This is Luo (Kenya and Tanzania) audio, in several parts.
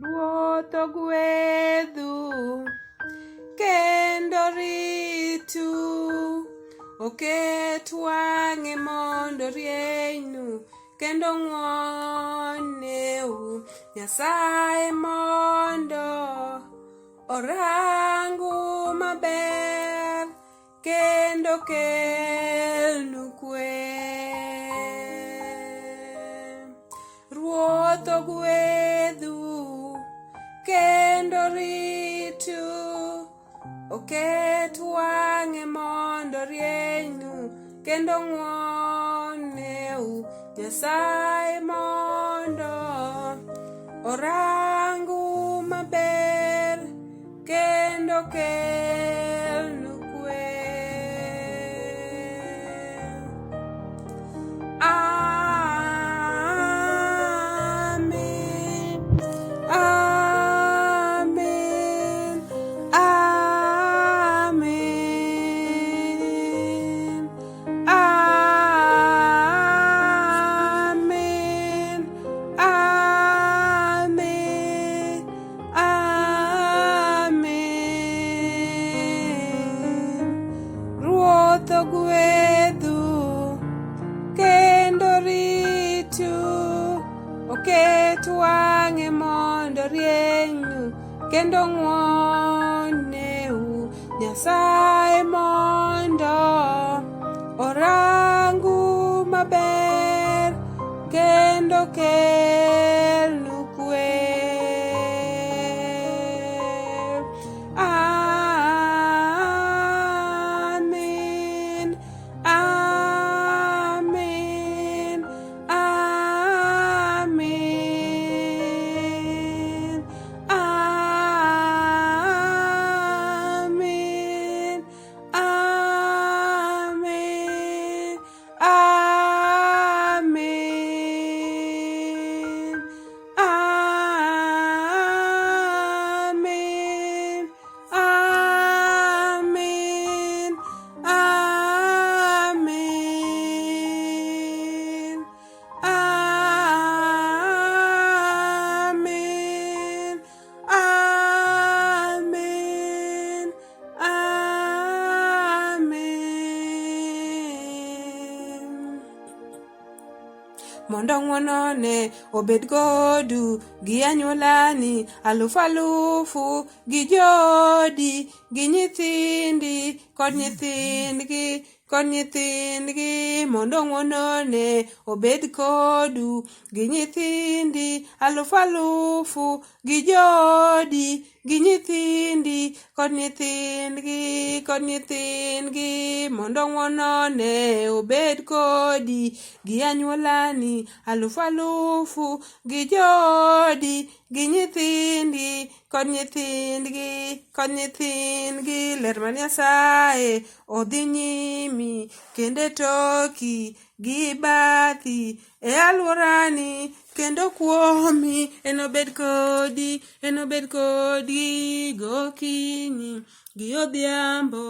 Ruoth ogwedhu kendo ritu, oket wang'e mondo orienynu kendo ng'wonneu. Nyasaye mondo orangu maber kendo kelnu kwe. Ruoth ogwedhu kendo ritu, oket wang'e mondo orienynu kendo ng'wonneu. Nyasaye mondo orangu maber kendo kelnu kwe. Amen. Amen. Amen. Amen. Amen. Amen. Ruoth ogwedhu kendo ritu, oket wang'e mondo orienynu kendo ng'wonneu. Nyasaye mondo orangu maber kendo kelnu kwe. Amen. Amen. Amen. Amen. Amen. Amen. Amen. Amen. Amen. Amen. Amen. Amen. Mondo ng'wonone obed kodu gi anyuolani aluf alufu gi joodi gi nyithindi kod nyithindgi kod nyithindgi mondo ng'wonone obed kodu gi nyithindi aluf alufu gi joodi gi nyithindi kod nyithindgi kod nyithindgi mondo ng'wonone obed kodi gi anyuolani aluf alufu gi joodi gi nyithindi kod nyithindgi kod nyithindgi ler mar Nyasaye odhi nyimi kendo e toki gi bathi e alworani kendo kuomi enobed kodi enobed kodi gokinyi gi odhiambo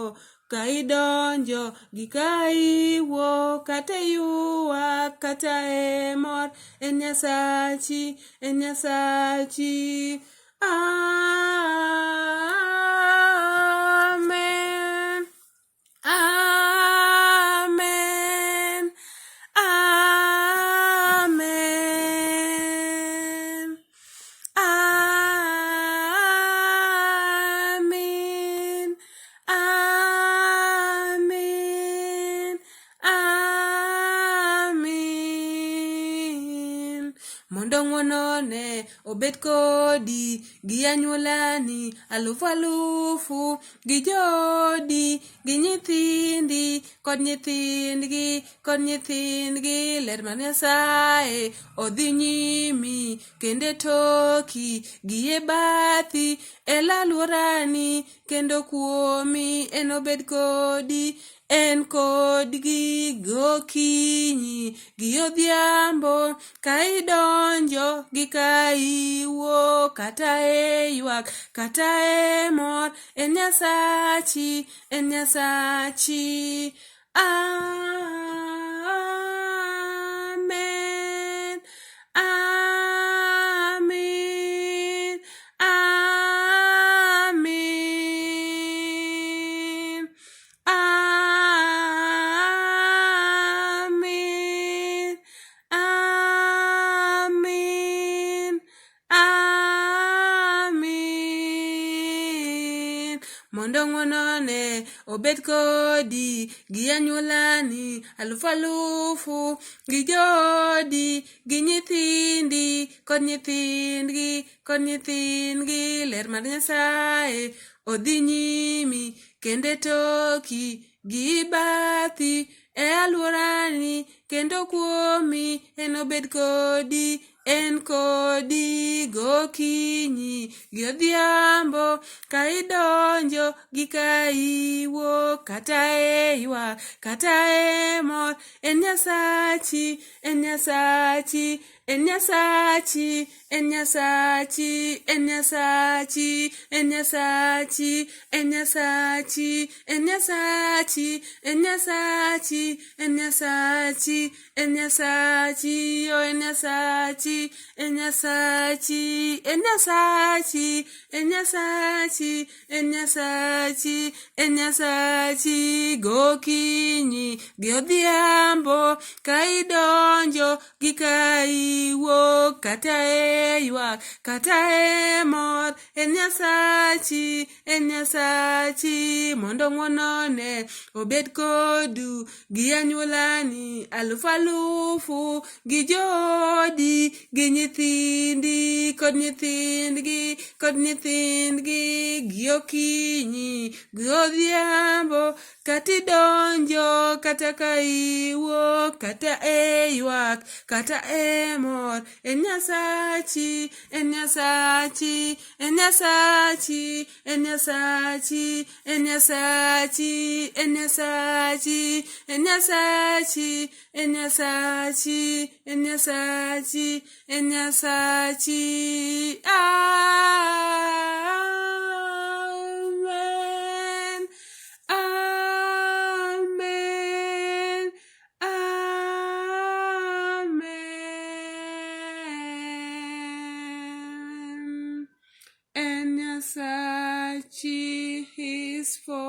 ka idonjo gi ka iwuok kata iywak kata e mor en Nyasachi en Nyasachi. Amen. Amen. Amen. Amen. Amen. Amen. Mondo ng'wonone obed kodi gi anyuolani alufu alufu gi joodi gi nyithindi kod nyithindgi kod nyithindgi ler mar Nyasaye odhi nyimi kendo e toki gi e bathi e alworani kendo kuomi enobed kodi en kodgi gokinyi gi odhiambo ka idonjo gi ka iwuok kata e ywak kata e mor en Nyasachi en Nyasachi. Amen. Amen. Mondo ng'wonone obed kodi gi anyuolani alufu alufu gi joodi gi nyithindi kod nyithindgi kod nyithindgi. Ler mar Nyasaye odhi nyimi kendo e toki gi bathi e alworani kendo kuomi enobed kodi en kodi gokinyi gi odhiambo ka idonjo gi ka iwuok kata e ywak kata e mor en Nyasachi en Nyasachi en Nyasachi en Nyasachi en Nyasachi en Nyasachi en Nyasachi en Nyasachi en Nyasachi en Nyasachi en Nyasachi o en Nyasachi en Nyasachi en Nyasachi en Nyasachi en Nyasachi en Nyasachi gokinyi gi odhiambo ka idonjo gi ka iwuok kata e ywak kata e mor en Nyasachi en Nyasachi mondo ng'wonone obed kodu gi anyuolani alufu alufu gi joodi gi nyithindi kod nyithindgi kod nyithindgi gi okinyi gi odhiambo kata idonjo kata ka iwuok kata e ywak kata e mor en Nyasachi en Nyasachi en Nyasachi en Nyasachi en Nyasachi en Nyasachi en Nyasachi en Nyasachi en Nyasachi en Nyasachi. Amen. Amen. Amen. En Nyasachi is for.